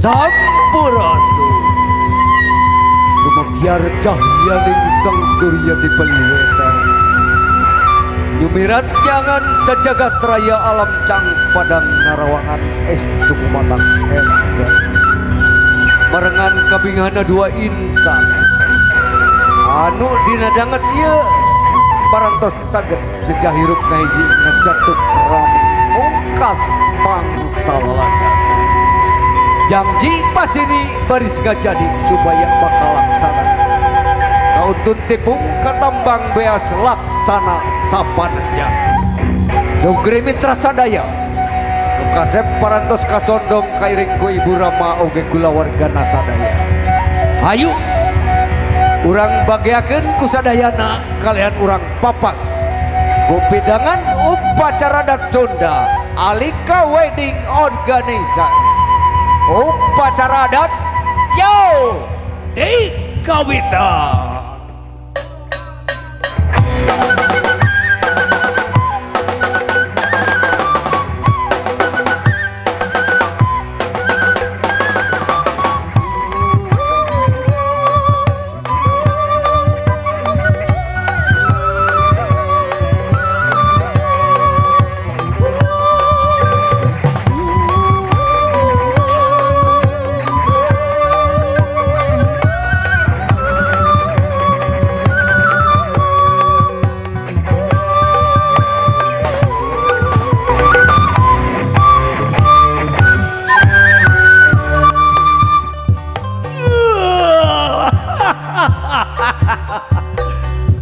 Sampurasun. Lumabiar cahyaning sang surya di peliwetan. Nyumirat nyangan sejagat raya alam cang padang narawangan estu kumatang enggak. Marengan kabingahana dua insan. Anu dina danget ieu parantos saged sejah hirup nahiji ngecatuk ram ungkas mangsa lalagan. Janji pasini baris ngajadi supaya bakal laksana. Kauntun tipung katambang beas laksana sapanenja. Jogre mitra sadaya. Nu kasep parantos kasondong kairing ku Ibu Rama oge kulawargana sadaya. Hayu urang bageakeun ku sadayana kalian urang papak. Ku pidangan upacara adat Sunda Alika Wedding Organizer. Upacara adat yo di kawitan.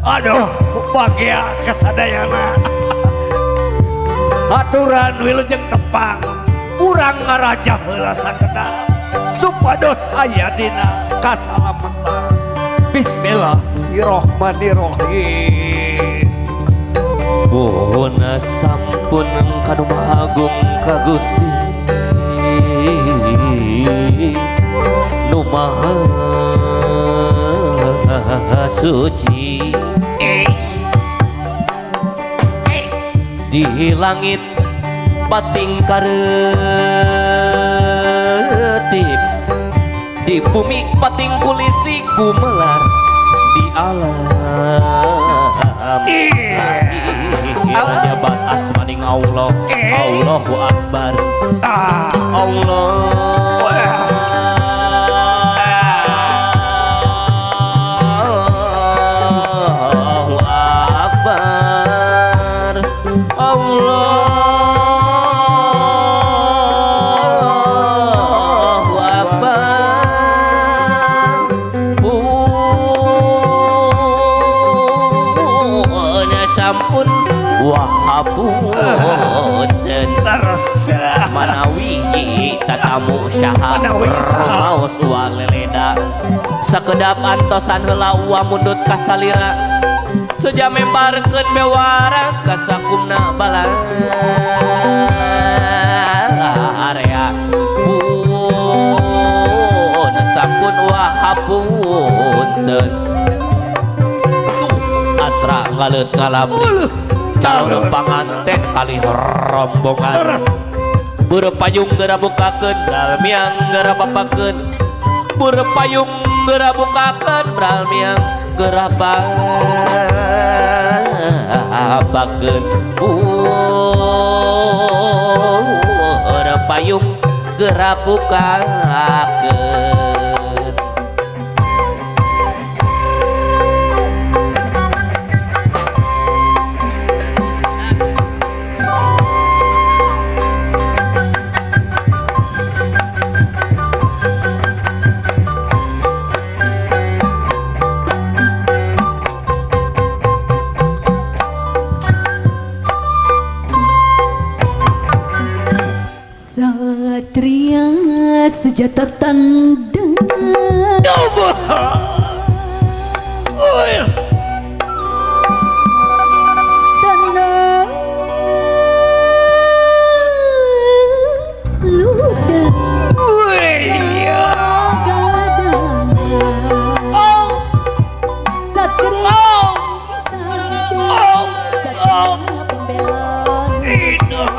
Aduh, bagia kasadayana. Aturan wilujeng tepang, urang ngarajah heula sakedap supados aya dina kasalamatan. Bismillahirrohmanirrohim. Nuhun sampun kanu Maha Agung ka Gusti nu Maha Suci. Di langit pating karetip, di bumi pating kulisi gumelar di alam. Nyabat asmaning Allah, Allahu Akbar, Allah. Allahu Akbar. Punya sampun wahapunten manawi tatamu saha maos waleleda sakedap antosan heula uwa mundut kasalira seja membarkeun bewara kasakumna bala area pun sampun wahapunten tuh atra ngaleut ngalabri calon panganten kali rombongan beureum payung geura bukakeun dalmiang geura papakeun beureum payung geura bukakeun dalmiang geura papakeun beureum payung geura bukakeun. Satria sejata tanda tanah ludah satria pembela ludah.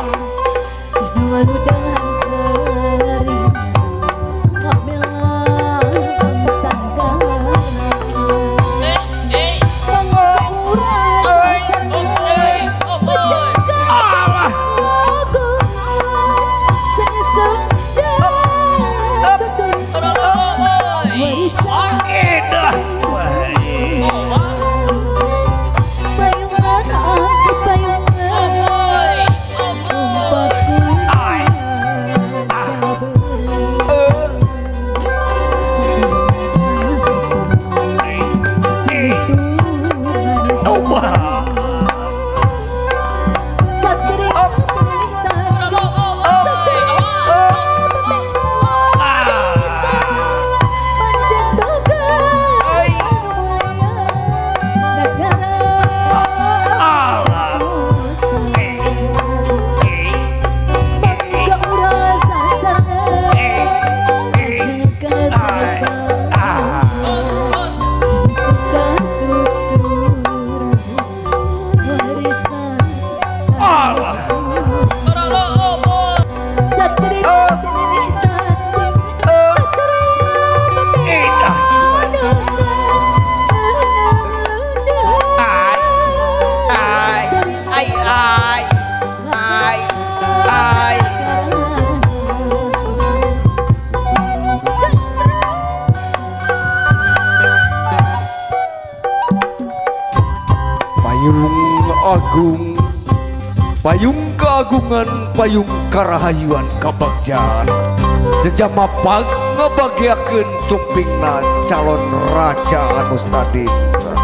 Agung payung keagungan payung karahayuan kabagjaan sejama pag ngabagiakeun sumpingna calon raja anu sadina.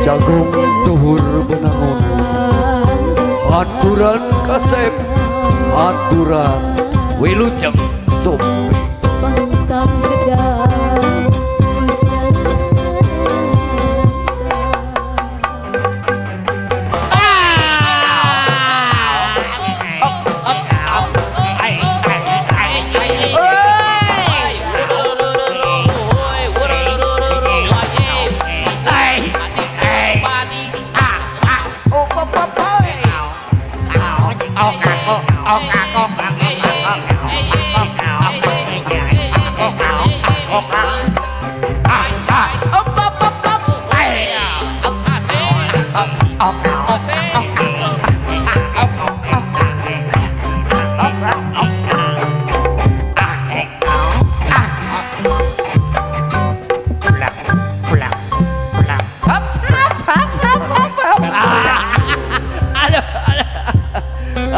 Jagung tuhur benangun aturan kasep aturan wilujeng sumping.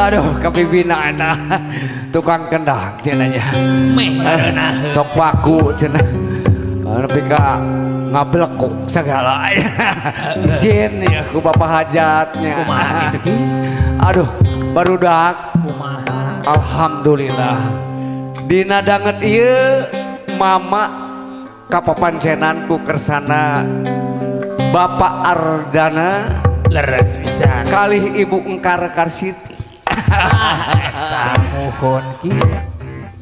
Aduh, kapibina eta tukang kendang cenah nya. Meh sok paku cenah. Nepi ka ngablekuk segala. Isin ya ku bapak hajatnya. Kumaha kitu ki? Aduh, barudak. Kumaha? Alhamdulillah. Dina danget ieu mama kapapancenan ku kersana Bapak Ardana leres pisan. Kalih Ibu Engkar Karsiti. Muhun ki.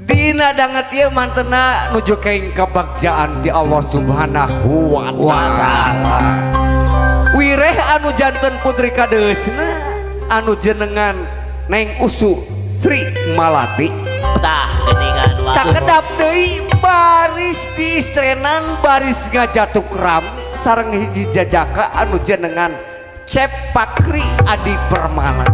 Dina danget ieu mantena nuju kaing kabagjaan ti Allah Subhanahu wa taala. Wireh anu janten putri kadeusna anu jenengan Neng Usu Sri Malati. Tah geuningan wae. Sakedap deui baris diistrenan baris ngajatuk ram sareng hiji jajaka anu jenengan Cep Pakri Adi Permana.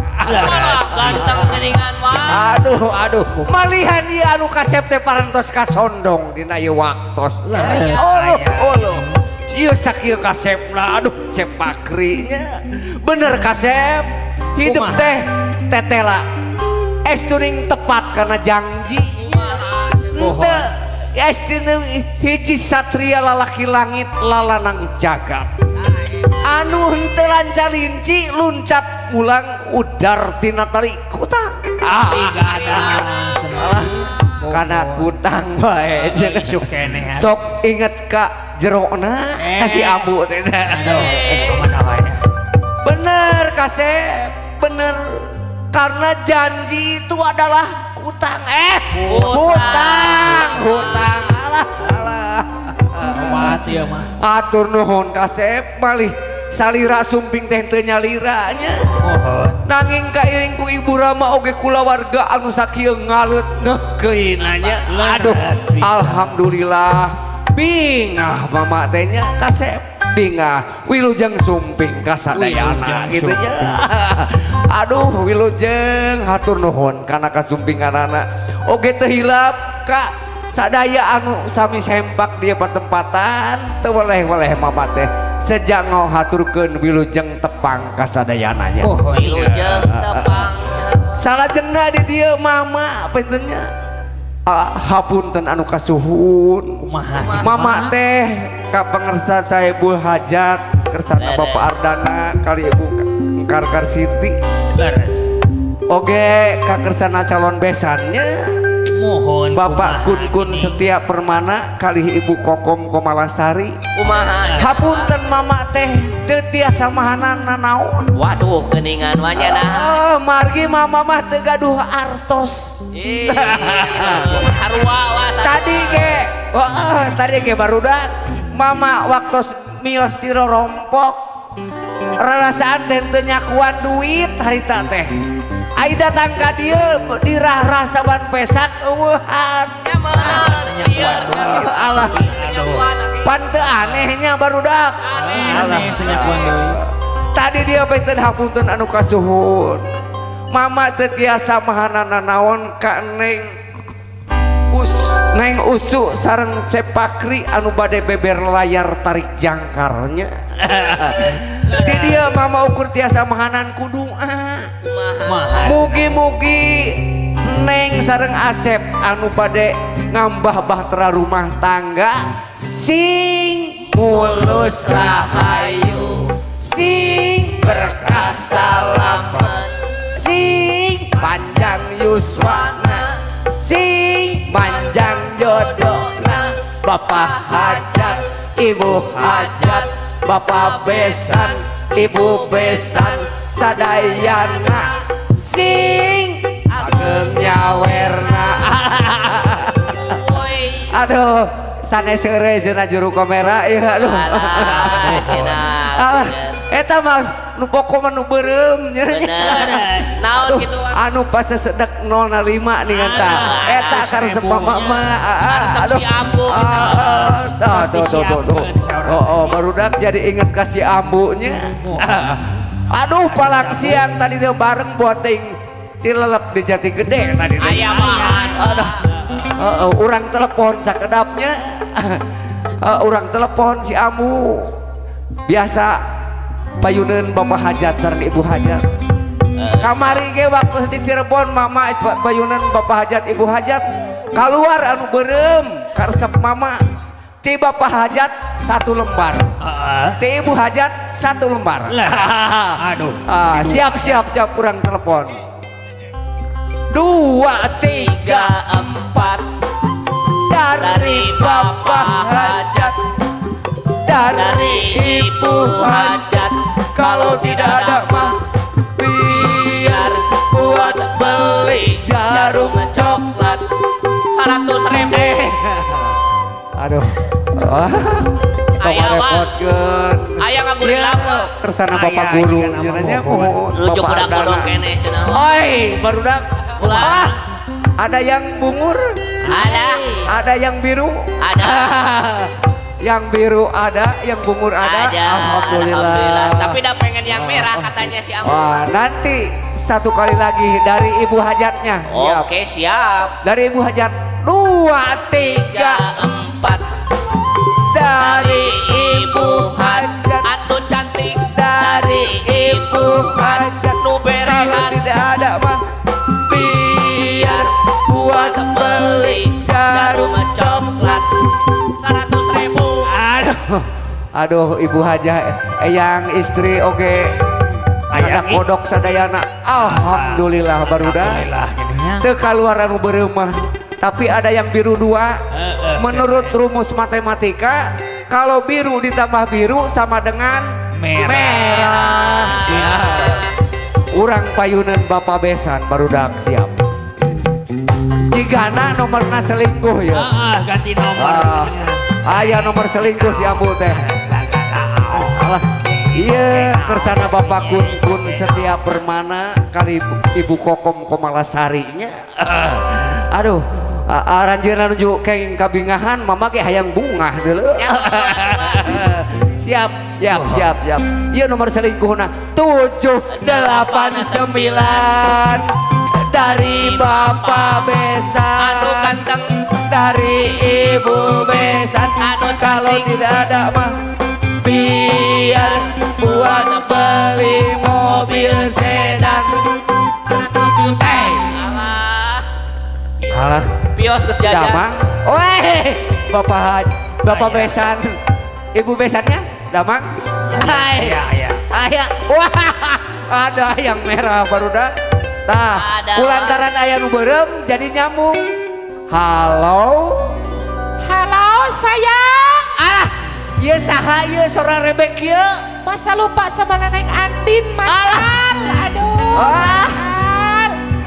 Aduh aduh malihan ieu anu kasep teh parantos kasondong dina ieu waktos. Uluh uluh ieu sakieu kasepna aduh Cep Pakri nya. Bener kasep hidup teh tetela estuning tepat karena janji. Henteu estinu hiji satria lalaki langit lalanang jagat. Anu henteu lanca linci luncat mulang udar tina tali kutang. Alah kana kutang bae sok inget ka jerona kasih ambu teh. Bener kasep bener karena janji itu adalah hutang hutang hutang alah alah. Atur nuhun kasep malih salira sumping teh teu nyaliranya. Nanging kairing ku Ibu Rama oge kulawarga anu sakieu ngaleut ngeukeunna nya. Aduh alhamdulillah bingah mama teh nya kasep bingah wilujeng sumping kasadayana gitu nya. Aduh wilujeng hatur nuhun kana kasumpinganana oge teu hilap ka sadaya anu sami sempak dia patempatan teu weleh-weleh mama teh sejak ngahaturkeun wilujeng tepang kasadayana nya. Oh, wilujeng tepang. Salajengna di dieu mama pentennya hapunten anu kasuhun. Mama teh ka pangersa Saibul Hajat kersana Bapak Ardana kali Ibu Engkar Karsiti. Leres. Oge kakersana calon besannya. Mohon Bapak Kun-kun Setia Permana kalih Ibu Kokom Komalasari. Kumaha? Hapunten mama teh teu tiasa mahanan nanaon. Waduh geuningan wanya nah. Margi mama mah teu gaduh artos. Harua wa tadi ge tadi ge barudak mama waktu mios ti rorompok rarasaan teh teu nyakuan duit harita teh. Ai datang ka dieu dirah-rah saban pesak eueuhan. Alah. Pan teu anehnya barudak. Alah. Tadi dia benten hapunten anu kasuhun. Mama teu tiasa mahanana naon ka Neng Us Neng Usu sareng Cepakri anu bade beber layar tarik jangkarnya. Di dia mama ukur tiasa mahanan ku doa. Mugi-mugi Neng sareng Asep anu bade ngambah bahtera rumah tangga sing mulus rahayu, sing berkah salamet, sing panjang yuswana, sing panjang jodohna. Bapak hajat, ibu hajat, bapak besan, ibu besan, sadayana sing ageng nyawerna. Aduh, sanes heureuy cenah juru kamera ieu aduh. Alah, eta mah nu pokok mah nu beureum nya. Naon kitu anu pas sesedek 005 nih eta. Eta karesep mama mah. Aduh. Tuh tuh tuh. Oh, barudak jadi inget kasih ambunya. Aduh, palang siang tadi teh bareng boting cilelep di Jati Gede tadi teh. Aya mah. Aduh. Urang telepon sakedapnya. Urang telepon si Ambu. Biasa payuneun Bapak Hajat sareng Ibu Hajat. Kamari ge waktu di Cirebon mama payuneun Bapak Hajat Ibu Hajat keluar anu beureum karesep mama. Ti Bapak Hajat satu lembar, ti Ibu Hajat satu lembar. Aduh. Siap siap siap kurang telepon. 2 3 4 dari Bapak Hajat, dari Ibu Hajat. Kalau tidak ada mah biar buat beli jarum coklat 100.000. Aduh. Ayah ayah ngaguring lama. Kersana bapak guru cenanya lucu bapak budak kene cenah. Oi, barudak. Ah, ada yang bungur? Ada. Ada yang biru? Ada. Yang biru ada, yang bungur ada. Alhamdulillah. Tapi dah pengen yang merah katanya si Ambu. Wah, nanti satu kali lagi dari Ibu Hajatnya. Siap. Oke, siap. Dari Ibu Hajat 2 3 4 dari Ibu Hajat. Atuh cantik dari Ibu Hajat. Nu berehan kalau tidak ada mah biar buat beli jarum coklat 100.000. Aduh, aduh Ibu Hajah yang istri oke. Ada kodok sadayana. Alhamdulillah barudak. Teu kaluar anu beureum mah. Tapi ada yang biru 2. Menurut rumus matematika, kalau biru ditambah biru sama dengan merah. Ya. Urang payunan Bapak besan barudak siap. Jigana nomorna selingkuh ya. Ganti nomor. Aya nomor selingkuh si Ambu teh. Alah. Iya, kersana Bapak Kun-kun Setia Permana kali Ibu Kokom Komalasarinya. Aduh, aranjeunna nuju kenging kabingahan, mama ge hayang bungah deuleu. Siap, siap, siap, siap. Ieu nomor selingkuhna 7 8 9 dari Bapak Besan. Anu ganteng dari Ibu Besan. Anu kalau tidak ada mah biar buat beli mobil sedan. Hey. Alah. Alah. Bios geus jajan. Damang. Weh, Bapak Bapak Besan. Ibu Besannya Damang. Hai. Iya, iya. Aya. Wah, ada yang merah barudak. Tah, kulantaran aya nu beureum jadi nyambung. Halo. Halo sayang. Ah, ieu saha ieu sora rebek ieu? Masa lupa sama Neng Andin, Mas Al. Aduh. Ah.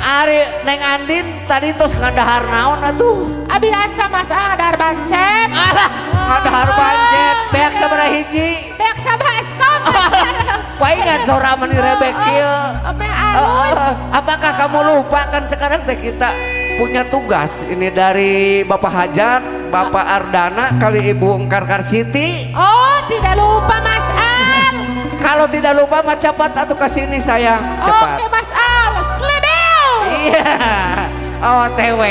Ari Neng Andin tadi tos ngadahar naon atuh? Ah biasa Mas Al ngadahar bancet. Alah, ngadahar bancet. Beak sabaraha hiji? Beak sabaraha eskom. Paingan sora meni rebek ieu. Apakah kamu lupa kan sekarang teh kita punya tugas ini dari Bapak Hajat, Bapak Ardana kali Ibu Engkar Karsiti. Oh, tidak lupa Mas Al. Kalau tidak lupa mah cepat atau ke sini sayang. Cepat. Oke Mas Al, slebeu. Iya. OTW.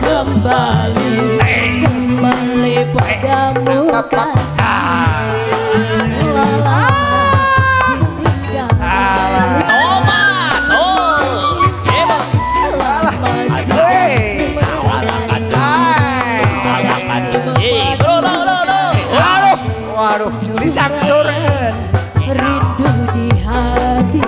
Kembali padamu kasih Waduh, disangsurkeun rindu di hati.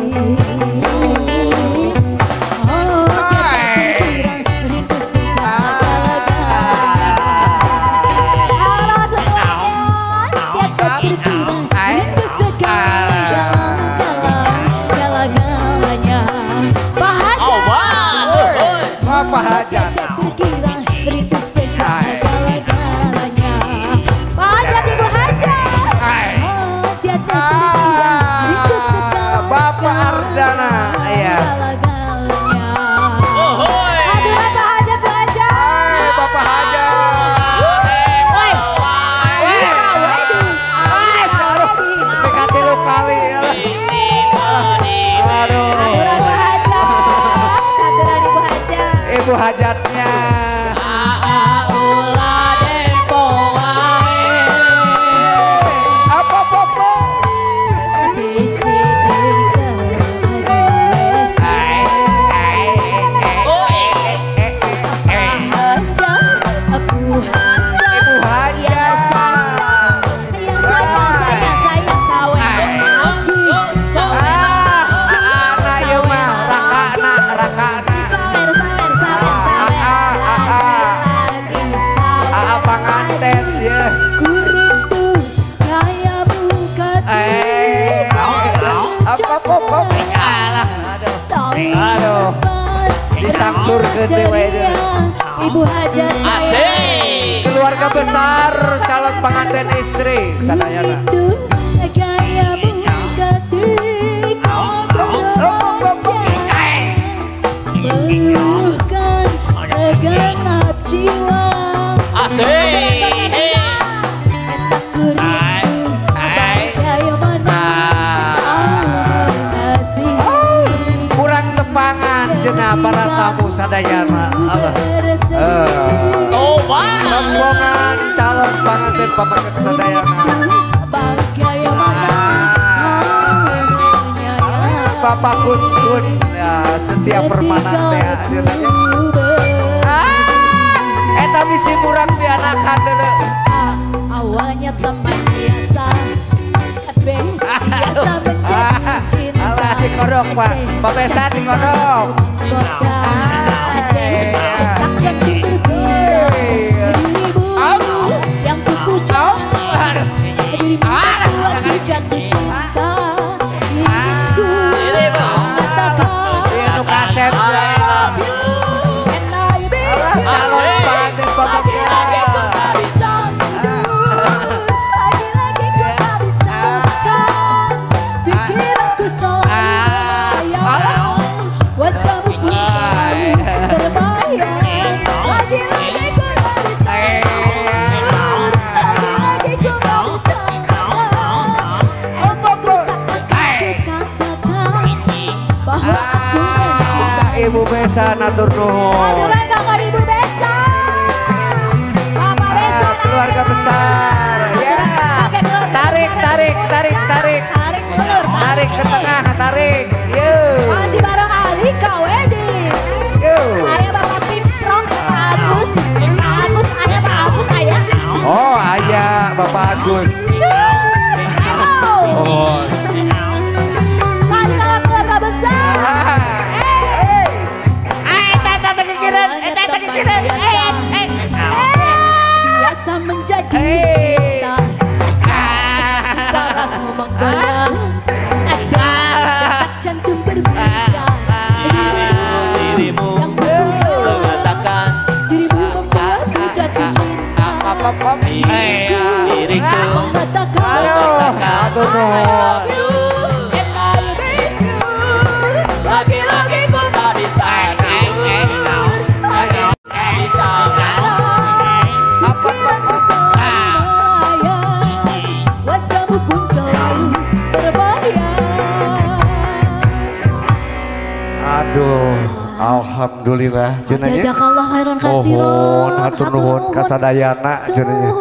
Ibu hajatnya. Ibu hajat saya. Keluarga besar calon pengantin istri sadayana. Meluluhkan segenap jiwa. Kurang tepangan jenah para tamu sadayana. Rombongan calon pengantin pamangan sadayana. Bapak Kun Kun ya, setiap permanan teh ajeunanya. Eta misi murang pianakan deuleu. Awalnya teman biasa, biasa menjadi cinta. Alah dikodok Pak, Bapak dikodok. Takkan ku berbicara dirimu yang ku puja, dirimu buatku jatuh cinta. Diriku katakan I love you and I will. Lagi-lagi ku tak bisa tidur, lagi-lagi ku tak bisa makan, pikiranku selalu melayang, wajahmu pun selalu terbayang. Bahwa aku mencintai. Ibu Besan atur nuhun. Aturan kakak Ibu Besan. Bapak Besan. Keluarga besar. Ya. Tarik, tarik, tarik, tarik. Tarik ulur. Tarik ke tengah, tarik. Yo. Masih bareng Ali KWD. Yo. Ayah Bapak Pimprong, Pak Agus. Pak Agus, ayah Pak Agus, ayah. Oh, ayah Bapak Agus. Cus. Oh. Masih kalau keluarga besar. Biasa menjadi cinta. Parasmu menggoda. Ada jantung berbicara. Dirimu mengatakan dirimu membuatku jatuh cinta. Diriku mengatakan I love you and I miss you. Lagi-lagi ku tak bisa tidur. Bisa wajahmu pun selalu terbayang. Aduh, alhamdulillah cenah. Jazakallah khairan katsiran. Mohon hatur nuhun kasadayana cenah.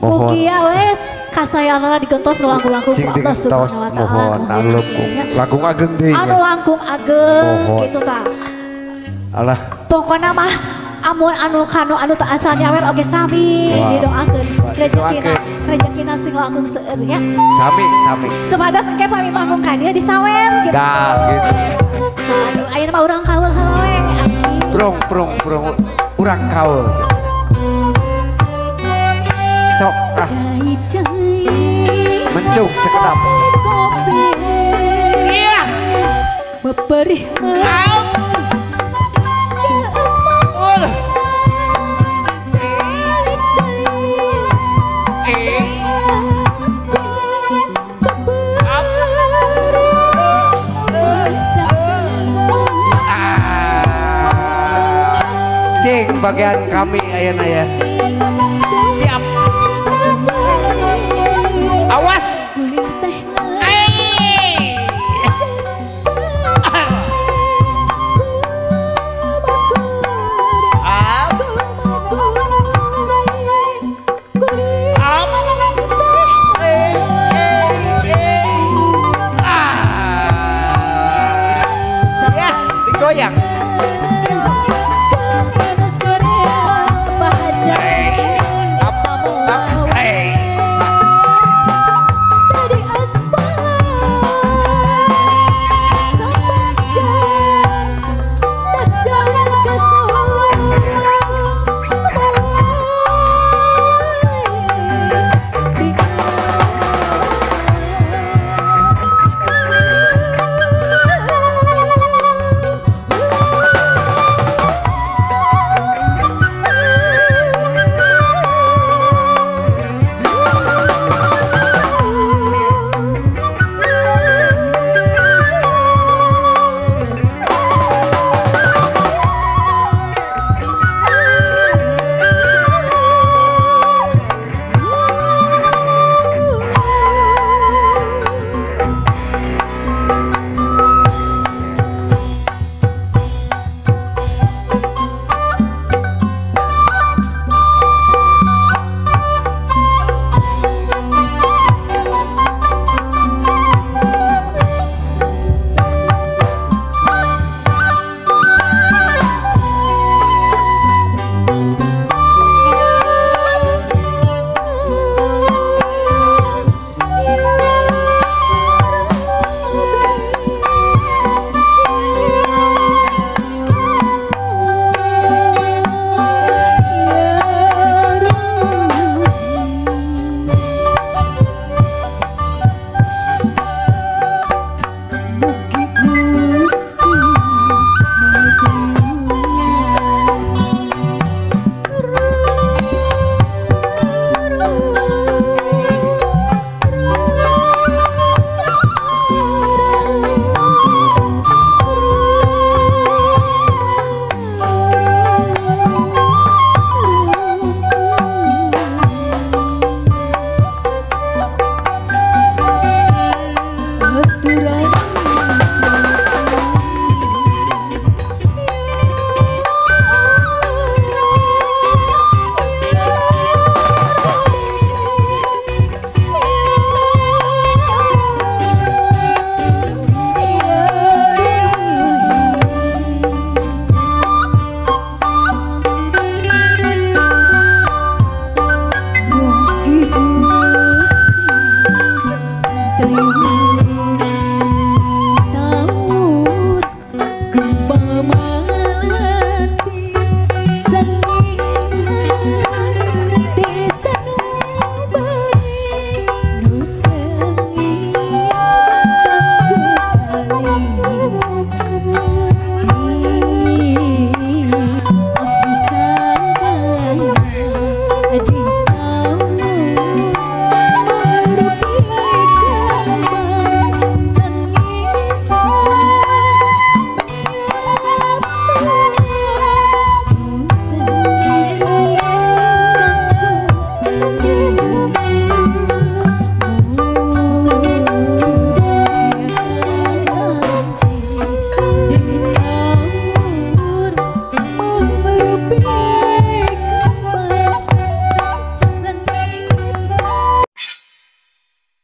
Mohon. Mugi wes kasayana digentos nu langkung-langkung ku Allah Subhanahu wa taala. Mohon anu langkung ageng deui. Anu langkung ageng kitu tah. Alah. Pokona mah amun anu kanu anu teu acan nyawer oge sami didoakeun rezekina rezekina sing langkung seueur nya. Sami sami. Supados engke pami manggung ka dieu disawer gitu. Dah gitu. Aduh, ayeuna mah urang kaul heula we aki. Prong prong prong urang kaul. Sok ah. Mencung sekedap. Iya. Beperih. Cing bagian kami ayeuna ya. Siap. Awas. Ya, digoyang.